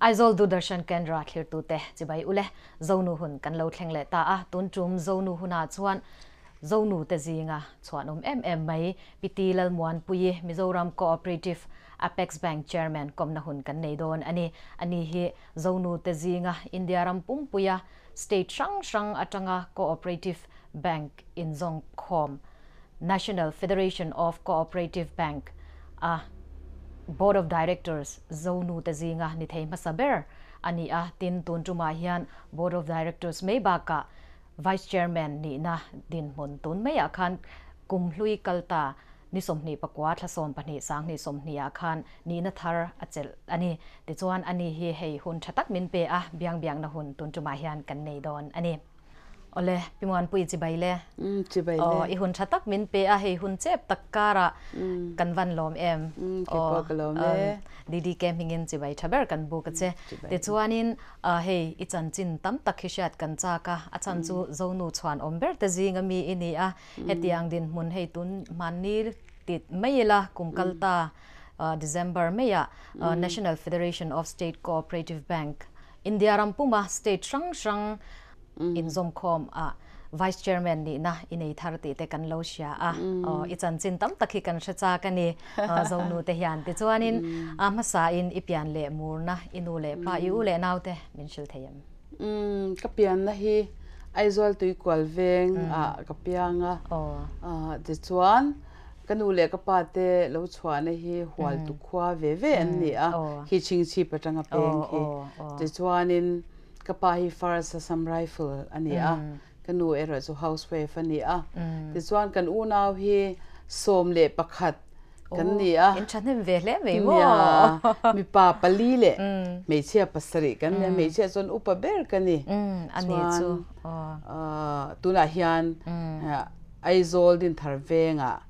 Aizawl Doordarshan Kendra thlirtute chibai ule Zonu hun kan lo thleng leh ta a, tun tum Zonu hunah chuan Zonu te zinga chhuanawm em em mai Pi Ti Lalmuanpuii Mizoram Cooperative Apex Bank Chairman kawmna hun kan nei dawn a ni. Ani hi Zonu te zinga India ram pumpuia state hrang hrang atanga Cooperative Bank inzawng khawm National Federation of Cooperative Bank a Board of Directors Zonu te zinga ni thei hmasa ber a ni a, tin tun tumah hian Board of Directors mai bakah Vice Chairman nihna dinhmun tun maiah khan kum hlui kal ta ni 24 thla 12 sanghnih 20 ah khan nihna thar a chelh a ni. Tichuan ani hi hei hun tha tak min pe a, biang biangna hun tun tumah hian kan nei dawn a ni. Awle, Pi Muanpui chibai le. Chibai le. Aw, i hun tha tak min pe a, hei hun chep tak karah kan van lawm em. Kei pawh ka lawm e. DDK hmingin chibai tha ber kan buk a che. Tichuanin hei i chanchin tam tak hi hriat kan chak a, a chhan chu Zonu chhuan awm ber te zinga mi i ni a, hetiang dinhmun hei tun hmanni tit mai ila kum kal ta December maiah National Federation of State Cooperative Bank India ram puma state hrang hrang inzawmkhawm ah Vice Chairman nihna i nei thar tih te kan lo hria a, i chanchin tam tak hi kan hre chak a ni Zonu te hian. Tichuanin a hmasain i pian leh murna, i nu leh pa, i u leh nau te min hrilh thei em? Ka pianna hi Aizawl Tuikual veng ah ka piang a, tichuan Ka nu leh ka pa te lo chhuahna hi Hualtu khua ve ve an ni a, khi chhingchhip atanga peng khi. Tichuanin ka pa hi First Assam Rifle a ni a, ka nu erawh chu housewife a ni a. Tichuan kan unau hi 11 kan ni a. In thahnem ve hle mai maw? Mipa pali leh hmeichhia pasarih kan ni a, hmeichhia chuan upa ber ka ni. Chuan tunah hian Aizawl Dinthar vengah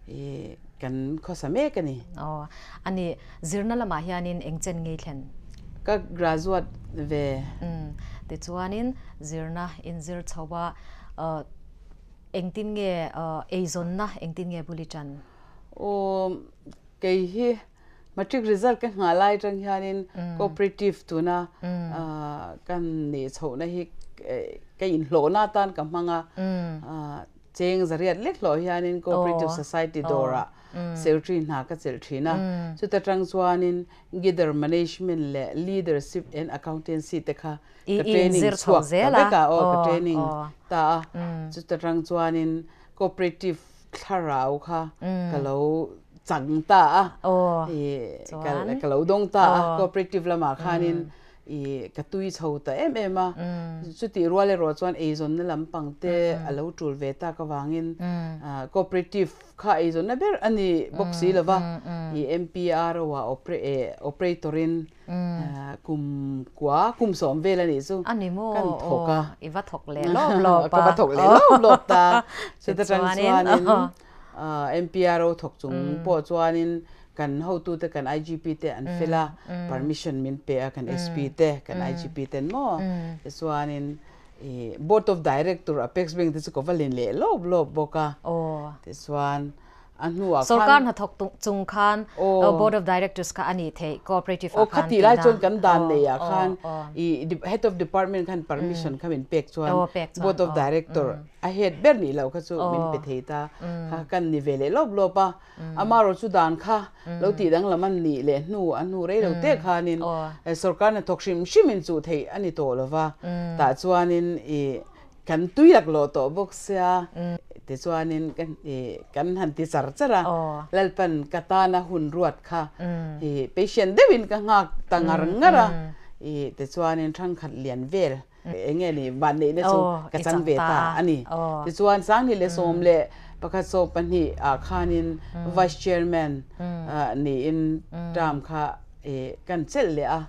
i kan khawsa mek a ni. Aw, a ni. Zirna lamah hianin eng chen ngei thlen? Ka graduate ve. Umm, tichuanin zirna inzir chho a, engtin nge eizawnna engtin nge bul i ṭan? Aw, kei hi Matric result ka nghah lai atang hianin cooperative tuna kan neih chhohna hi ka inhlawhna atan ka hmang a, cheng zariat lek hlawh hianin cooperative society dawrah secretary hna ka chelh thin a, chuta tang chuanin Gidder management leh leadership and accountancy te kha ka training chhuak ta vek a, aw ka training ta a, chuta tang chuanin cooperative thlarau kha ka lo chang ta a, ka lo dawng ta a, cooperative lamah khanin i ka tui chho ta em em a, chutih rual erawh chuan eizawnna lampang te a lo tul ve tak avangin cooperative kha eizawnna ber a ni bawk si lova, i MPRO ah operator in Kum kua, kum 10 vel a nih chu. A ni maw? Kan thawk a. I va thawk leh lawp lawp a. Ka va thawk leh lawp lawp ta. Chuta tang chuanin MPRO thawk chung pawh chuanin kan hotute kan IGP te an fel a, permission min pe a kan SP te, kan IGP ten maw. Tichuanin Board of Director Apex Bank te chu ka va len leh lawp lawp bawk a. Tichuan A hnuah khan. Sorkar hnathawk chung khan Board of Directors kha a nih theih Cooperative ah khan. Aw khatih lai chuan kan dan nei ah khan i Head of Department khan permission kha min pek chuan Board of Director a head ber nih loh kha chu min pe thei ta kha kan ni ve leh lawp lawp a. Amaherawh chu dan kha lo tih danglam an nih leh hnu a hnu rei lo te khanin sorkar hnathawk hrim hrim in chuh theih a ni tawh lova tah chuanin i Kan tui laklawh tawh bawk sia, tichuanin kan han ti char char a, Lalpan ka tana hun ruat kha patient deuhin ka nghak ta ngar ngar a, tichuanin thangkhat lian vel eng nge ni vanneihna chu ka chang ve ta a ni. Tichuan 2011 12 ah khanin Vice Chairman niin term kha kan chelh leh a,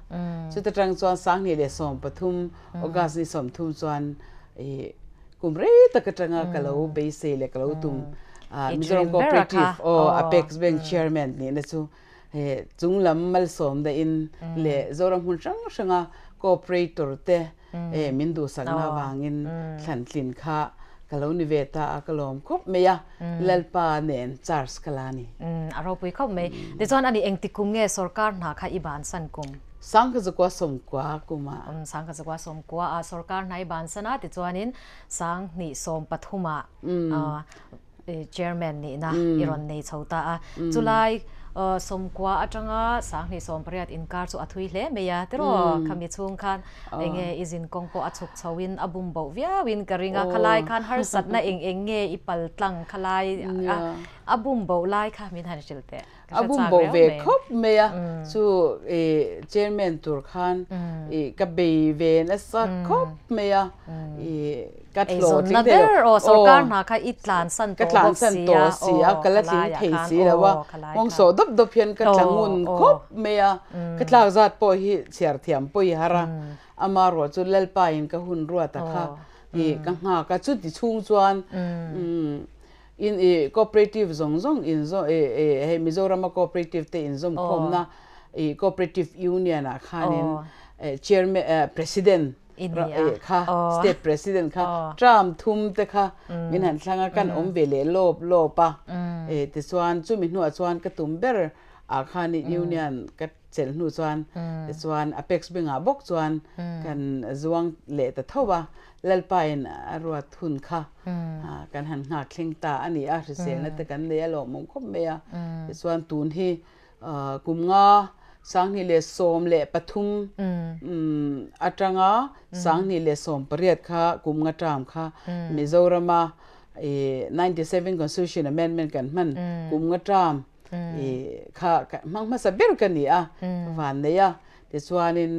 chuta tang chuan 2013 August ni 30 chuan i kum rei tak atanga ka lo beisei leh ka lo tum Mizoram Cooperative aw Apex Bank Chairman nihna chu he chung lam malsawm dahin leh Zoram hmun hrang hranga cooperator te min duhsakna avangin thlantlin kha ka lo ni ve ta a, ka lawm khawp mai a, Lalpa nen charge ka la ni. A ropui khawp mai. Tichuan ani engti kum nge sorkar hna kha i bansan kum? 1990 kuma. 1990 a sorkar hnai bansan a tichuanin 2013 ah chairman nihna i rawn nei chho ta a. Chulai 90 atanga 2018 inkar chu a thui hle mai a tiraw khami chhung khan enge i zin kawng pawh a chhuk chho in a bum boh viau in ka ring a khalai khan harsatna eng eng nge i pal tlang khalai a bum boh lai kha min han hrilh teh. A bum boh ve khawp mai a, chu i chairman tur khan i ka bei ve nasa khawp mai a, i ka hlawh tling thei lo. Aw sorkar hna kha i tlansan tawh bawk si a, si a, ka la tling thei si lo a, nghawng dawp dawp hian ka tla ngun khawp mai a, ka tlak zat pawh hi chhiar thiam pawh i har a, amaherawh chu Lalpa in ka hun ruat a kha i ka nghak a, chuti chhung chuan In i cooperative zawng zawng in zawm i i hei Mizorama cooperative te in zawm khawmna i cooperative union ah khanin chairman president kha state president kha term thum te kha min han thlang a kan awm ve leh lawp lawp a tichuan chumi hnuah chuan ka tum ber ah khanin union ka chelh hnu chuan tichuan Apex Bank ah bawk chuan kan zuang leh ta tho a. Lalpain a ruat hun kha kan han nghak thleng ta a ni a, hriselna te kan nei a lawmawm khawp mai a. Tichuan tun hi kum nga 2013 atanga 2018 kha kum nga term kha Mizorama 97 Constitution Amendment kan hman kum nga term kha hmang hmasa ber ka ni a, van nei a. Tichuanin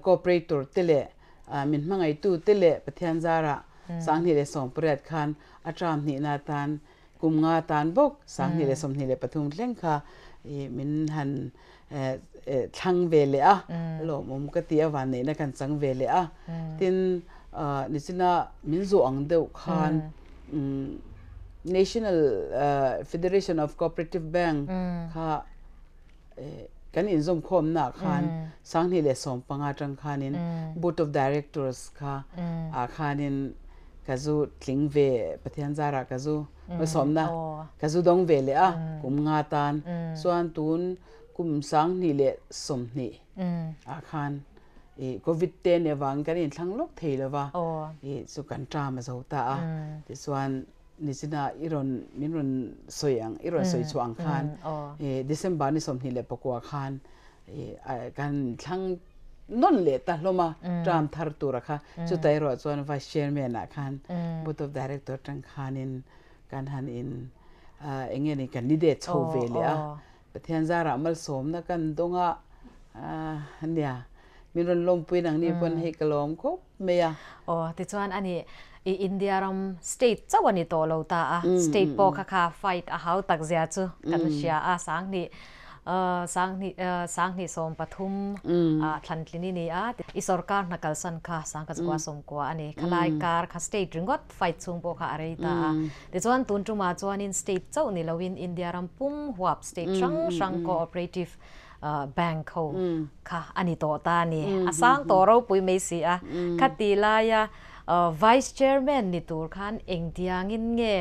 cooperator te leh Min hmangaihtu te leh Pathian zarah 2018 khan a term hnihna atan kum nga tan bawk 2023 thleng kha min han thlang ve leh a, lawmawm ka ti a, vanneihna kan chang ve leh a. Tin, nichina min zawh ang deuh khan National Federation of Cooperative Bank kha Kan inzawmkhawmnaah khan 2015 atang khanin Board of Directors kha ah khanin ka zu tling ve Pathian zarah ka zu hmasawmna ka zu dawng ve leh a kum nga tan chuan tun kum 2020 ah khan i Covid te nih avangin kan inthlang lawk thei lova i chu kan term a zo ta a tichuan Nichina i rawn min rawn sawi ang i rawn sawi chhuah ang khan December ni 29 khan kan thlang nawn leh ta hlawm a term thar tura kha chuta erawh chuan vice chairman ah khan board of director atang khanin kan han in eng nge ni candidate chho ve leh a Pathian zarah malsawmna kan dawng a nia min rawn lawmpui nang ni pawn hei ka lawm khawp mai a. Aw tichuan a ni i India ram state chauh a ni tawh lo ta a, state pawh kha kha fight a hau tak zia chu kan hria a, 2000 20 2013 ah thlantlin i ni a, i sorkar hna kalsan kha 1990 a ni, khalai kar kha state ringawt fight chhung pawh kha a rei ta a, tichuan tun tumah chuanin state chauh ni loin India ram pum huap state hrang hrang cooperative bank ho kha a ni tawh ta a ni. A sang tawh ropui mai si a. Khati laia Vice Chairman ni tur khan engtiangin nge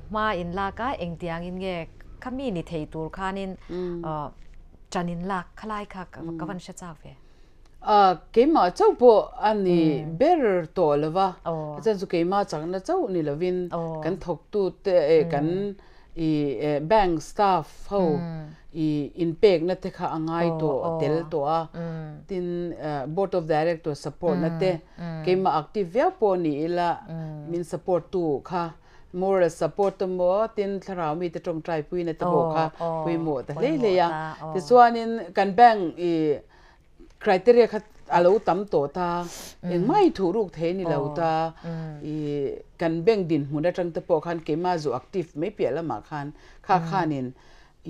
hma in lak a, engtiangin nge khami ni thei tur khanin tan in lak khalai kha ka van hre chak ve. Keimah chauh pawh a ni ber tawh lo va, a chan chu keimah chakna chauh ni lovin kan thawktute kan i bank staff ho i inpekna te kha a ngai tawh tel tawh a, tin board of director support na te keimah active viau pawh ni ila min support tu kha moral support te maw tin thlarau mite tawngtai puina te pawh kha pawimawh ta hlei hlei a, tichuanin kan bank i Criteria kha a lo tam tawh ta, engmah i thuh ruk thei a ni lo ta, i kan bank dinhmun atang te pawh khan keimah zu active mai piah lamah khan kha khanin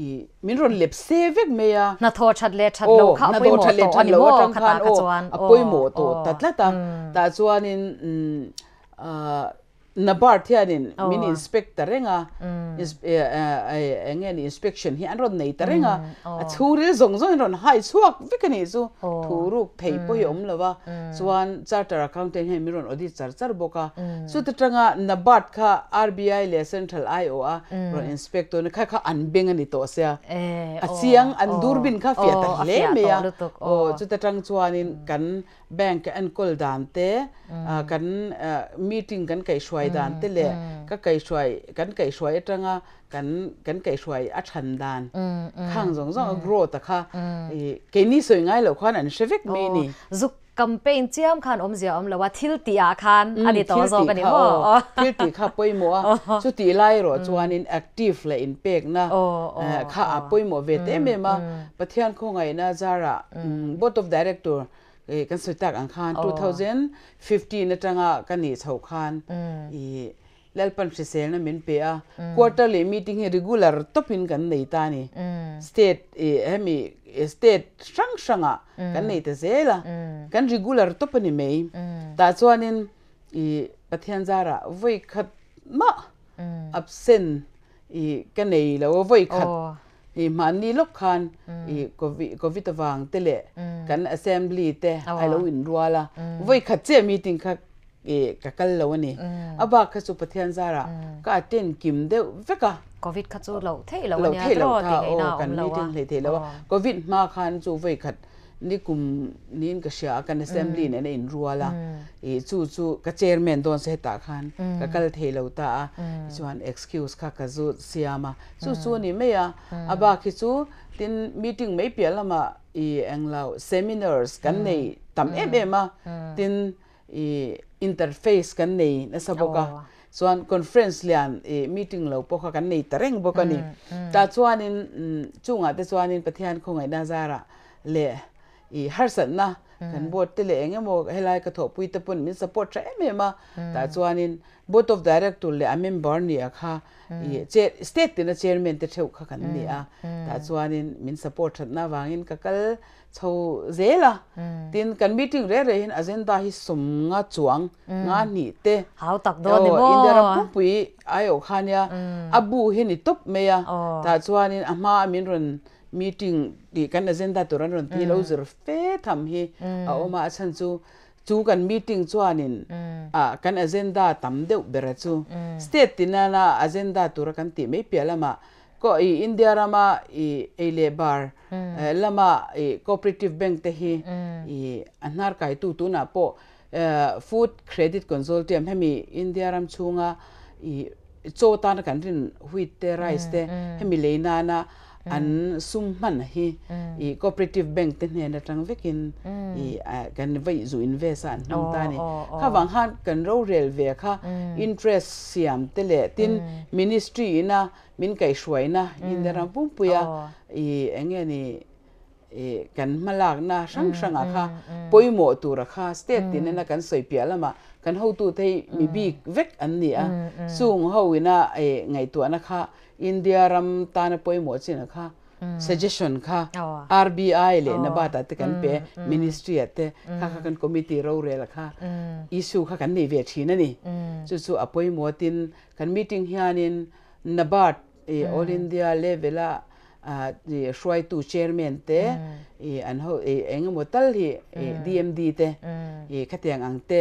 i min rawn lep se vek mai a. Hnathawh that leh that loh kha a pawimawh tawh a ni maw kha ta kha chuan a pawimawh tawh ta tlat a, tah chuanin NABARD hianin min inspect ta reng a, eng nge ni inspection hi an rawn nei ta reng a, a chhungril zawng zawngin rawn hai chhuak vek a nih chu, thu ruk thei pawh hi a awm lo a, chuan Charter Accountant hian min rawn audit char char bawk a, chuta tanga NABARD kha RBI leh Central IO a rawn inspect dawn a, kha kha an beng a ni tawh sia, a chiang an durbin kha fiah ta hle mai a, aw chuta tang chuanin kan Bank enkawl dan te, kan meeting kan kaihhruai dan te leh ka kaihhruai kan kaihhruai atanga kan kan kaihhruai a than dan khang zawng zawng a growth a kha keini sawi ngai loh khan an hre vek mai a ni. Zuk campaign chiam khan awmzia awm lo a, thil tih ah khan a ni tawh zawk a ni maw? Thil tih kha pawimawh a, chutih lai erawh chuanin active leh inpekna kha a pawimawh ve ta em em a, Pathian khawngaihna zarah Board of Director I kan sawi tak ang khan 2015 atanga ka nih chhoh khan i Lalpan hriselna min pe a, quarterly meeting hi regular tawpin kan nei ta a ni. State i hemi state hrang hrangah kan nei ta zel a, kan regular tawp a ni mai. Tah chuanin i Pathian zarah vawi khat mah absent i ka nei lo a, vawi khat I hmanni lawk khan i Covid avang te leh kan assembly te a lo inrual a, vawi khat chiah meeting kha i ka kal lo a ni. A bak kha chu Pathian zarah ka attend kim deuh vek a. Covid kha chu loh theih loh a nia tiraw tih ngaihna a awm lo a. Kan meeting hlei theih lo a. Covid hma khan chu vawi khat Ni kum niin ka hria a, kan assembly nen a inrual a, ih chu chu ka chairman dawn se hetah khan ka kal thei lo ta a, tichuan excuse kha ka zu siam a, chu chu a ni mai a, a bak hi chu tin meeting mai piah lamah ih englo seminars kan nei tam em em a, tin ih interface kan nei nasa bawk a, chuan conference lian ih meeting lo pawh kha kan nei ta reng bawk a ni. Tah chuanin chungah te chuanin Pathian khawngaihna zarah leh ih harsatna kan board te leh eng emaw helai ka thawhpui te pawn min support tha em em a, tah chuanin board of director leh a member ni a kha ih chair state tina chairman te theuh kha kan ni a, tah chuanin min support thatna avangin ka kal chho zel a, tin kan meeting reh reh hian agenda hi sawmnga chuang nga hnih te hau tak dawn ni maw India ram pumpui aiawh kha nia a bu hi ni tawp mai a, tah chuanin a hma a min rawn meeting tih kan agenda tur an rawn ti lo zir fe tham hi a awm a, a chhan chu chu kan meeting chuanin ah kan agenda tam deuh ber a chu state tinana agenda tura kan tih mai piah lamah Ko i India rama i ei leh bar lama i cooperative bank te hi i a hnar kaitu tunah pawh food credit consortium hemi India ram chhunga i chaw tana kan rin wheat te rice te hemi lei nana an sum hman hi i cooperative bank te hnen atang vekin i kan vaih zu invest a an hmang ta a ni. Kha vang khan kan rorel ve kha interest siam te leh tin ministry ina Min kaihhruaina India ram pumpuia i eng nge ni i kan hmalakna hrang hrangah kha pawimawh tura kha state tin ina kan sawi piah lamah kan hotute hi mi bik vek an ni a, chung ho ina i ngaihtuahna kha India ram tana pawimawh chinah kha suggestion kha RBI leh NABARD ah te kan pe ministry ah te kha kha kan committee rorel kha issue kha kan nei ve thin a ni. Chu chu a pawimawh tin Kan meeting hianin NABARD All India level a hruaitu chairman te an ho eng emaw tal hi DMD te khatiang ang te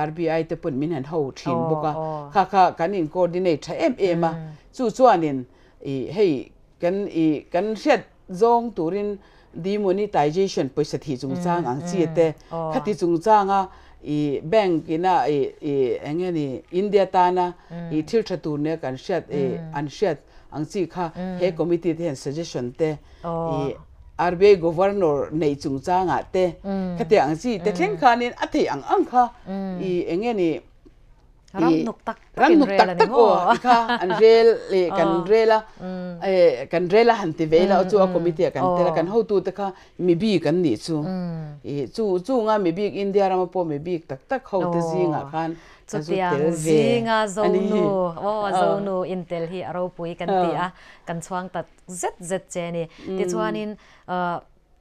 RBI te pawn min han ho thin bawk a, kha kha kan in coordinate tha em em a, chu chuanin hei kan kan hriat zawng turin demonetization pawisa thih chungchang ang chi te khati chungchanga i bank ina i i eng nge ni India tana i thil tha tur nia kan hriat i an hriat ang chi kha he committee te hian suggestion te i RBI governor nei chungchangah te khati ang chi te thleng khanin a theih ang ang kha i eng nge ni Ram nuk tak tak in rel a ni maw? I kha an rel i kan rel a kan rel a han ti ve ila chu a committee ah kan tel a kan hotu te kha mi bik an nih chu i chu chunga mi bik India rama pawh mi bik tak tak ho te zingah khan ka zu tel ve zinga zonu aw zonu in tel hi a ropui kan ti a kan chhuang ta zet zet che a ni tichuanin.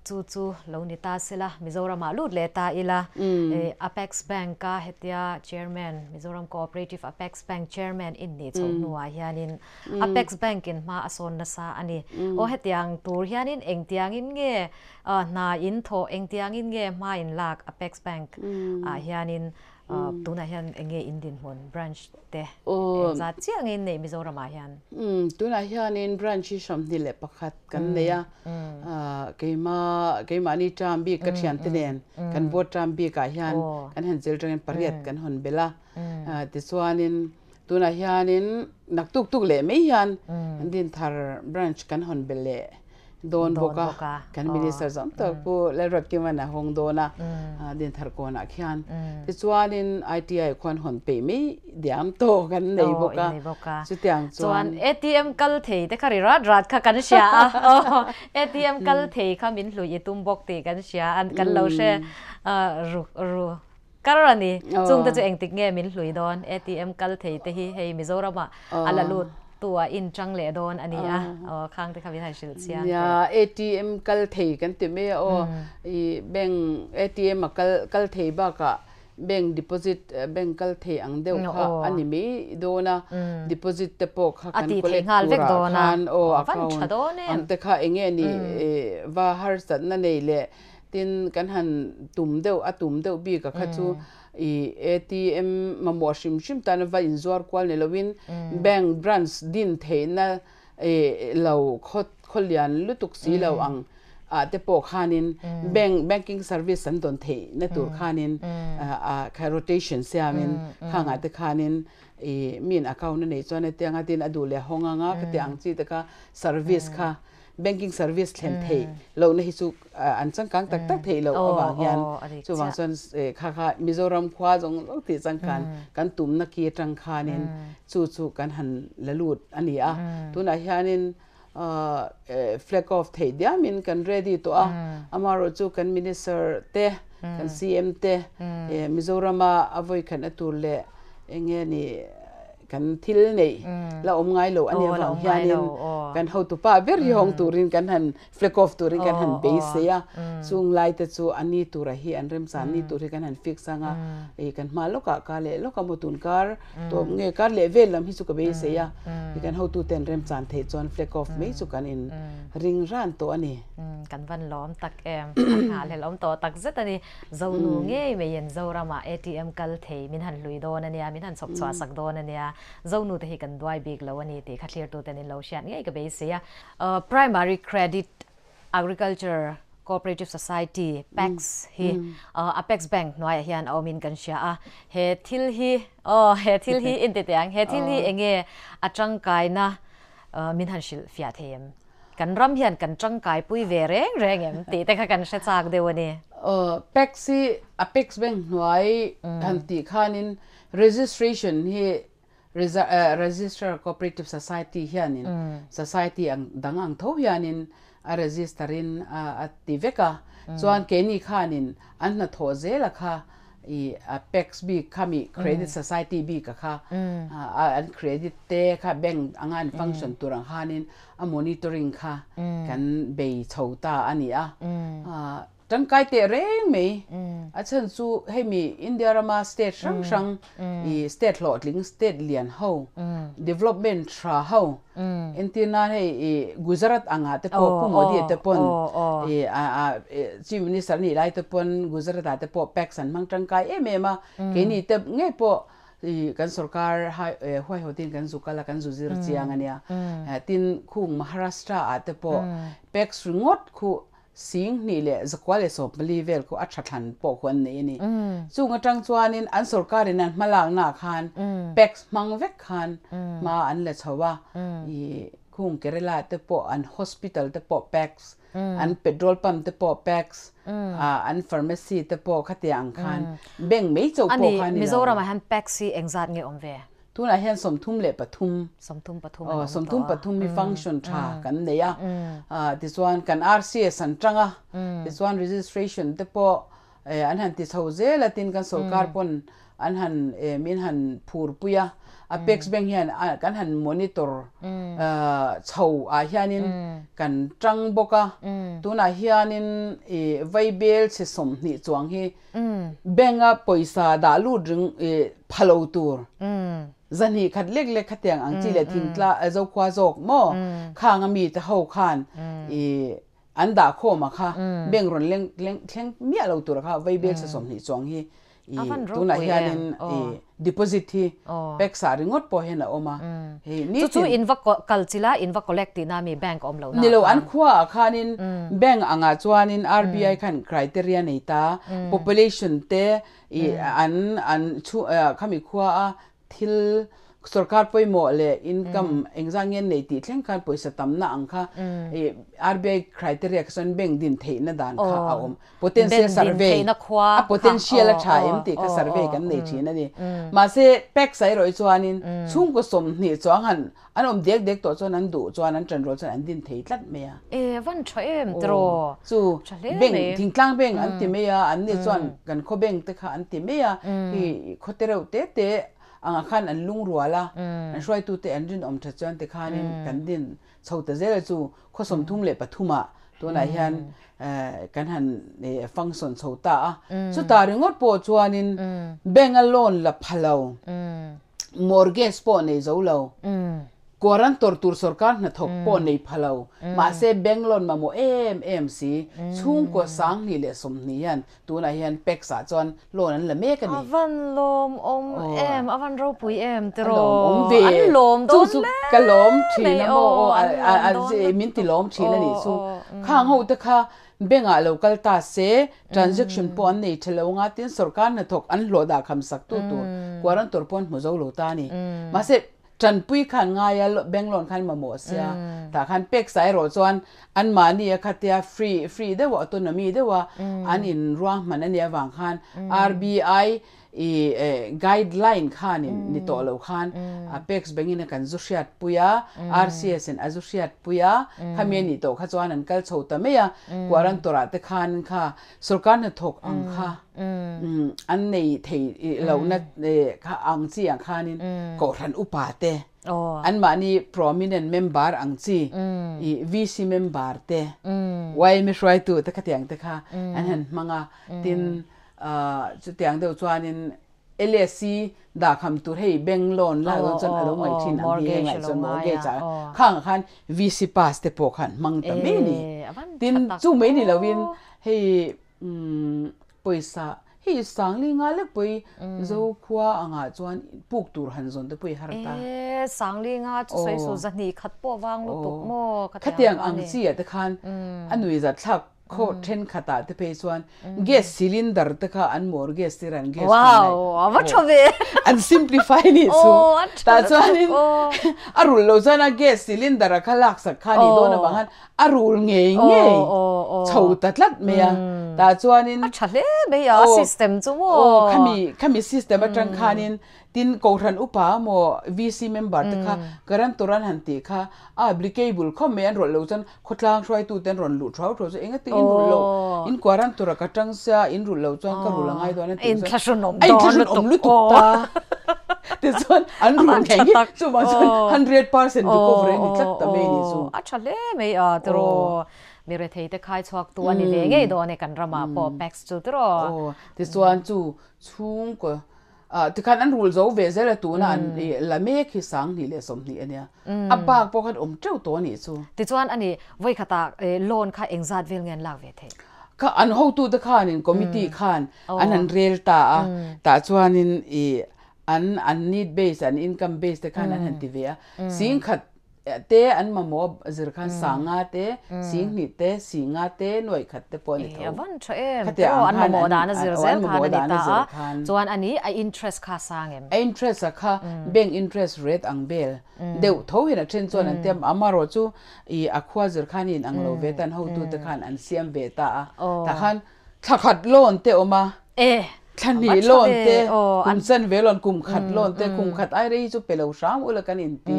Chu chu lo ni ta sela, Mizoramah lut leh ta ila, Apex Bank-a hetia Chairman, Mizoram Cooperative Apex Bank Chairman in nih chho hnuah hianin Apex Bank-in hma a sawn nasa a ni. Aw hetiang tur hianin engtiangin nge hna in thawh, engtiangin nge hma in lak Apex Bank-ah hianin Tunah hian eng nge in dinhmun branch te eng zat chiah nge in neih Mizoramah hian? Tunah hianin branch hi 21 kan nei a, keima keimahni term bik ka thiante nen kan board term bikah hian kan han chel tangin pariat kan hawn belh a, tichuanin tunah hianin naktuk tuk leh mai hian Dinthar branch kan hawn belh leh dawn bawk a, kan minister zawng tak Pu Lalruatkima'n a hawng dawn a, Dinthar kawnah khian. Tichuanin ITI khuan hawn peih mai diam tawh kan nei bawk a, chutiang chuan. Chuan ATM kal thei te kha ri rat rat kha kan hria a, ATM kal thei kha min hlui i tum bawk tih kan hria a, kan lo hre ru ru kar a ni. Chungte chu engtik nge min hlui dawn? ATM kal thei te hi hei Mizoramah a la lut tu ah in chang leh dawn a ni a, aw khang te kha min han hrilh chiang teh. Nia, ATM kal thei kan ti mai a aw, i bank ATM a kal kal thei bakah bank deposit bank kal thei ang deuh kha a ni mai dawn a, deposit te pawh kha kan collect turah khan aw account ang te kha eng nge ni va harsatna nei leh Tin, kan han tum deuh, a tum deuh bik a kha chu i ATM mamawh hrim hrim tana va inzuar kual ni loin bank branch din theihna lo khaw khaw lian lutuk si lo ang ah te pawh khanin bank banking service an dawn theihna tur khanin a kha rotation siamin khangah te khanin i min account a neih chuan hetianga tin a duh leh hawng anga khatiang ang chi te kha service kha Banking service thlen theih lohna hi chu an changkang tak tak theih loh avang hian chuvang chuan kha kha Mizoram khua zawng zawng tih changkan kan tumna ki atang khanin chu chu kan han la lut a ni a. Tunah hianin flag off theih diamin kan ready tawh a, amaherawhchu chu kan Minister te, kan CM te Mizorama a vawikhatna tur leh eng nge ni Kan thil neih la awm ngai lo a nih avang hianin kan hotupa ber hi hawng turin kan han flag off turin kan han beisei a, chung lai te chu a ni tura hi an remchan ni tur hi kan han fix ang a, ih kan hma lawkah ka leh lawk a maw tun kar tawp nge kar leh vel lam hi chu ka beisei a, ih kan hotu ten remchan theih chuan flag off mai chu kan in ring ran tawh a ni. Kan van lawm tak em, a nghahhlelh awm tawh tak zet a ni. Zonu ngei meiin Zoramah ATM kal thei min han hlui dawn a nia, min han chhawp chhuah sak dawn a nia. Zonu te hi kan duai bik lo a ni tih kha thlirtuten in lo hriat ngei ka beisei a. Primary Credit Agriculture Cooperative Society, PACS, hi Apex Bank hnuaiah hian a awmin kan hria a. He thil hi, aw he thil hi inti teh ang, he thil hi enge a tangkaina min han hrilh fiah thei em? Kan ram hian kan tangkai pui ve reng reng em tih te kha kan hre chak deuh a ni. Pax hi Apex Bank hnuai han tih khanin registration hi Register Cooperative Society hianin society ang dang ang tho hianin a register in a ti vek a. Chuan keini khanin an hnathawh zela kha I Apex bik kha mi credit society bik a kha an credit te kha bank anga an function tur ang khanin a monitoring kha kan bei chho ta a ni a. Tangkai teh reng mai a chhan chu hei mi India rama state hrang hrang i state hlawhtling state lian ho development tha ho Entir nan hei i Gujarat angah te pawh Pu Modi te pawn i Chief Minister anih lai te pawn Gujarat ah te pawh PACS an hmang tangkai em em a, keini te ngei pawh i kan sorkar huaihawt in kan zu kal a kan zu zir chiang ania. Tin khung Maharashtra ah te pawh PACS ringawt khuh Sing hnih leh zakua leh sawmpali vel khu a tha thlan pawh khu an nei a ni. Chung atang chuanin an sorkarin an hmalaknaah khan PACS hmang vek khan hma an la chho a, ih khung Kerala te pawh an hospital te pawh PACS, an petrol pump te pawh PACS, an pharmacy te pawh khatiang ang khan bank mai chauh pawh kha a ni lo. Mizoramah hian PACS hi engzat nge awm ve? Tunah hian 33. 33 an awm tawh a. 33 hi function tha kan nei a. Tichuan kan RCS an tang a. Tichuan registration te pawh an han ti chho zel a, tin kan sorkar pawn an han min han phurpui a, Apex Bank hian kan han monitor chho ah hianin kan tang bawk a, tunah hianin vaibel chhe 20 chuang hi bank a pawisa dah lut ring pha lo tur 200 khat lek lek khatiang ang chi leh thingtla zokhua zawk maw khang a mi te ho khan an dah khawm a kha bank rawn leng leng thleng miah lo tur a kha vaibel chhe 20 chuang hi tunah hianin deposit hi pek sa ringawt pawh hian a awm a hei ni chu chu in va kal chila in va collect tihna mi bank awm lo na nilo an khua ah khanin bank angah chuanin RBI khan criteria nei ta population te i an an chu khami khua a thil sorkar pawimawh leh income engzah nge nei tih thleng khan pawisa tamna ang kha i RBI criteria kha chuan bank din theihna dan kha a awm. Potential survey a potential a tha em tih kha survey kan nei thin a ni. Mahse tax a erawh hi chuanin chhungkaw 20 chuang han an awm dek dek tawh chuan an duh chuan an ṭanrual chuan an din thei tlat mai a. E van tha em tiraw? Chu bank thingtlang bank an ti mai a, an ni chuan kan khaw bank te kha an ti mai a, hei khaw te reuh te te angah khan an lungrual a, an hruaitute an rinawm tha chuan tikhanin kan din chho ta zel a chu khaw 33 ah tunah hian kan han function chho ta a, chutah ringawt pawh chuanin bank a loan la pha lo, mortgage pawh nei zo lo, guarantor tur sorkar hnathawk pawh nei pha lo, mahse bank loan mamawh em em si, chhungkaw 220 hian tunah hian PACS ah chuan loan an la mek a ni. A van lawmawm em, a van ropui em tiraw? A lawmawm ve. An lawm dawn hle mai. Ka lawm thin a maw aw, min ti lawm thin a nih chu. Khang ho te kha bank ah lo kal ta se, transaction pawh an nei tha lo anga tin sorkar hnathawk an hlawh dah kham sak tu tur guarantor pawh an hmu zo lo ta a ni. Mahse Tanpui khan ngaia bank loan khan mamawh sia tah khan pek sa erawh chuan anmahni a khatia free free deuha autonomy deuha an in ruahman a nih avang khan RBI i guideline khanin ni tawh lo khan Apex Bank in a kan zu hriatpui a RCS in a zu hriatpui a khami a nih tawh kha chuan an kal chho ta mai a guarantor ah te khan kha sorkar hnathawk ang kha an nei thei lohna kha ang chi ang khanin kohhran upa te anmahni prominent member ang chi i VC member te YMA hruaitu te khatiang te kha an han hmang a tin chutiang deuh chuanin LSC dahkham tur hei bank loan la dawn chuan a lo ngaih thin ang hi hei ngaih chuan mortgage ah khang ah khan VC pass te pawh khan hmang ta mai a ni. Tin chu mai ni lovin hei pawisa hei sangli nga lek pawh Zokhua angah chuan puk tur han zawn te pawh i har ta. E sangli nga chu sawi su 200 khat pawh vang lutuk maw khatiang ang chi ah te khan a nui zat thlak Khaw thenkhatah te phei chuan gas cylinder te kha an mortgage tir an gas Wow, a va tha ve. An simplify ni chu. Tah chuanin a rul lo chuan a gas cylinder a kha laksak kha ni dawn avang khan a rul ngei ngei chho ta tlat mai a. Tah chuanin A tha hle mai a system chu maw. Aw, khami khami system atang khanin Tin, Kohhran upa maw VC member te kha guarantor an han tih kha a applicable khawp mai an rawlh lo chuan khawtlang hruaitu te an rawn luh thuau thuau chu enga tin in rulh lo in guarantor a ka tang sia in rulh lo chuan ka rulh a ngai dawn an tih chuan a inthlahrunawm lutuk ta tichuan an rulh ngei ngei chuvang chuan 100% recovery a ni tlat ta mai a nih chu. A tha hle mai a tiraw mi rethei te khai chhuak tu a ni ve ngei dawn e kan ramah pawh PACS chu tiraw. Aw tichuan chu chhungkaw Ah tikhan an rul zo ve zel a tuna an i la mek hi 2020 a nia. A bak pawh khan awm teuh tawh a nih chu. Tichuan a ni, vawikhatah loan kha engzat vel nge an lak ve theih? Kha an hotute khanin committee khan an han rel ta a, tah chuanin i an an need base an income base te khan an han ti ve a. 10,000 Te an mamawh zir khan 50 te, 2000 te, 50 te, 100 te pawh a ni tho. A van tha em? Tiraw an mamawh dan a zir zel khan a ni ta a, chuan a ni a interest kha sang em? A interest a kha bank interest rate ang bel deuh tho hian a then chuan an tia, amarawh chu i a khua zir khan in ang lo ve ta an hotu te khan an siam ve ta a, tah khan thla khat loan te awm a, thla hnih loan te, kum chanve loan, kum khat loan te, kum khat ai rei chu pe lo hram ula kan inti.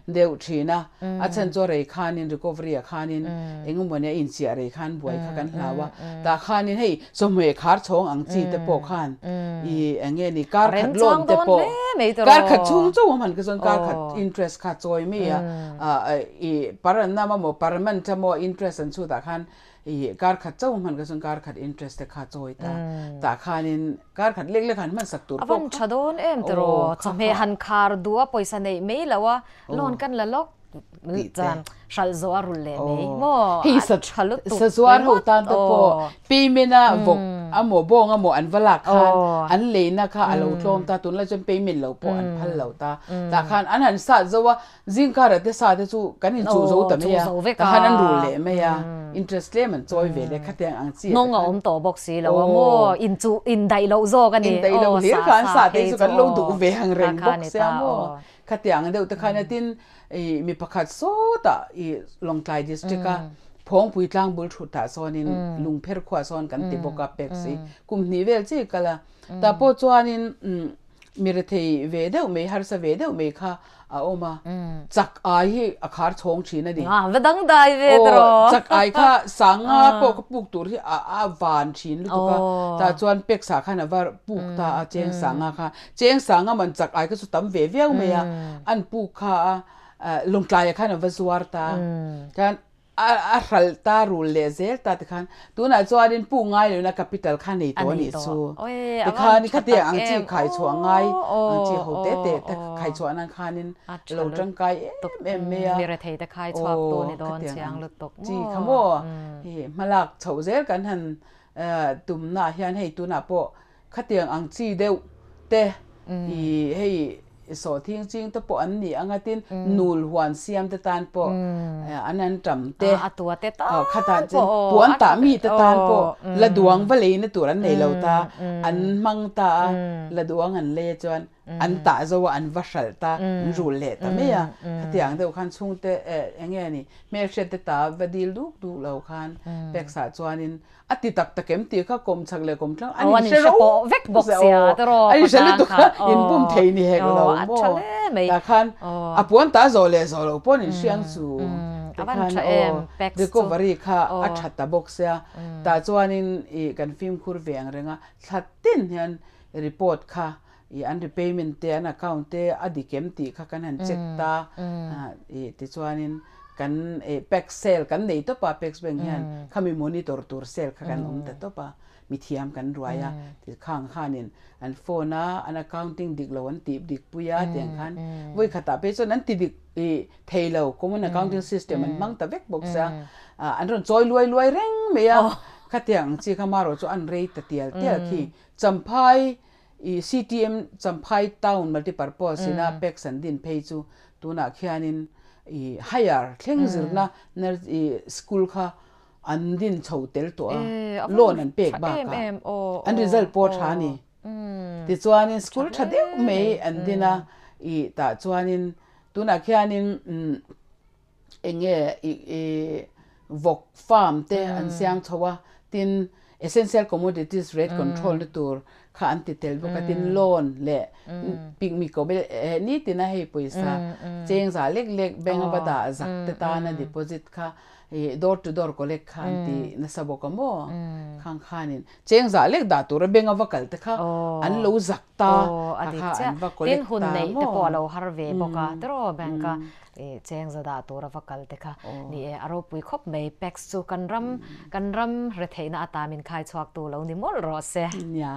Deuh thin a, a chhan chu a rei khanin recovery ah khanin engemaw a inchiah rei khan buai kha kan hlau a, tah khanin hei chawhmeh khar chhawng ang chi te pawh khan ih eng nge ni kar khat loan te pawh kar khat chhung chauh a hman kha chuan kar khat interest kha chawi mai a, ih par an nam amaw par man tha maw interest an chhutah khan Ih kar khat chauh hman ka chuan kar khat interest te kha chawi ta. Tah khanin kar khat lek lek han hman sak tur pawh kha. A van tha dawn em tiraw? Chawhmeh han khar duh a pawisa neih mai lo a loan kan la lawk chuan hralh zawh a rulh leh mai maw? Hei sa tha lutuk sa zuar ho tan te pawh payment a vawk amaw bawng amaw an va lak khan an leina kha a lo tlawm ta tunlai chuan payment lo pawh an phal lo ta. Tah khan an han sat zo a Zingkara te sa te chu kan inchuh zo ta mai a, ka han an rul leh mai a, interest tlem an chawi ve leh khatiang ang chi Hnawng a awm tawh bawk si lo a maw, inchuh indaih loh zawk a ni, Indaih loh hlir kha an sa te chu kan lo duh ve ang reng bawk sia maw, khatiang deuh te khan a tin ih mi pakhat sawtah ih Lawngtlai district a Phawngpui tlang bul thut ah sawnin Lungpher khuah sawn kan ti bawk a pek si kum hnih vel chi kal a, tah pawh chuanin mi rethei ve deuh mai harsa ve deuh mai kha a awm a, chak ai hi a khar chhawng thin a ni. A va dang dai ve tawh. Aw, chak ai kha sanga pawh ka puk tur hi a a van thin lutuk a, tah chuan pek sah khan a va puk ta a cheng sanga kha. Cheng sanga man chak ai kha chu tam ve viau mai a, an puk kha a lawngtlaiah khan a va zuar ta. Khan A hralh ta rul leh zel ta tikhan tunah chuanin puk ngai lohna capital kha nei tawh a nih chu. Tikhan khatiang ang chi khai chhuah ngai ang chi ho te te te khai chhuah nan khanin lo tangkai em em mai a. Mi rethei te khai chhuak tu ni dawn chiang lutuk maw. Chi kha maw hei hmalak chhoh zel kan han tumnaah hian hei tunah pawh Khatiang ang chi deuh te i hei sawhthing ching te pawh an ni anga tin nul huan siam te tan pawh an an tam te khatah chuan puan tah mi te tan pawh la duang va lei na tur an nei lo ta an hmang ta a la duang an lei chuan an tah zo a an va hralh ta an rul leh ta mai a khatiang deuh khan chhungte eng nge ni hmelhriat te ta va dil duk duk lo khan peksa chuanin A ti tak tak em tih kha kawm chak leh kawm tlang an inhre ro vek bawk sia tiraw an inhre lutuk kha inbum thei ni hek lo maw tah khan a puan ta zawh leh zawh loh pawh an inhriang chu tikhan aw recovery kha a tha ta bawk sia tah chuanin ih kan fimkhur ve ang reng a thla tin hian report kha ih an repayment te an account te a dik em tih kha kan han check ta ih tichuanin kan ih pack sale kan nei tawp a pax bank hian khami monitor tur sale kha kan awm ta tawp a mithiam kan ruai a tikhang khanin an phone a an accounting dik lo an tih dik pui a tiang khan vawi khatah phei chuan an ti dik ih thei lo common accounting system an hmang ta vek bawk sia an rawn chawi luai luai reng mai a khatiang ang chi kha marawh chu an rei ta tial tial khi Champhai I CTM Champhai Town Multipurpose ina PACS an din phei chu tunah khianin i higher thleng zirna i school kha an din chho tel tawh a, loan an pek bakah an result pawh a tha a ni. Tichuanin school tha deuh mai an din a, i tah chuanin tunah khianin eng nge i vawk farm te an siam chho a, tin essential commodities rate control na tur kha an ti tel bawk a, tin loan leh picnic ko bel nitin a hei pawisa cheng za lek lek bank a va dah zak te tana deposit kha ih door to door collect kha an ti nasa bawk a maw khang khanin cheng za lek dah tura bank a va kal te kha an lo zak ta a kha an va collect ta maw. Tin hun neih te pawh a lo har ve bawk a tiraw bank a I cheng za dah tura va kal te kha ni e, a ropui khawp mai. Pax chu kan ram kan ram retheihna ata min khai chhuak tu lo ni mawlh rawh se. Nia.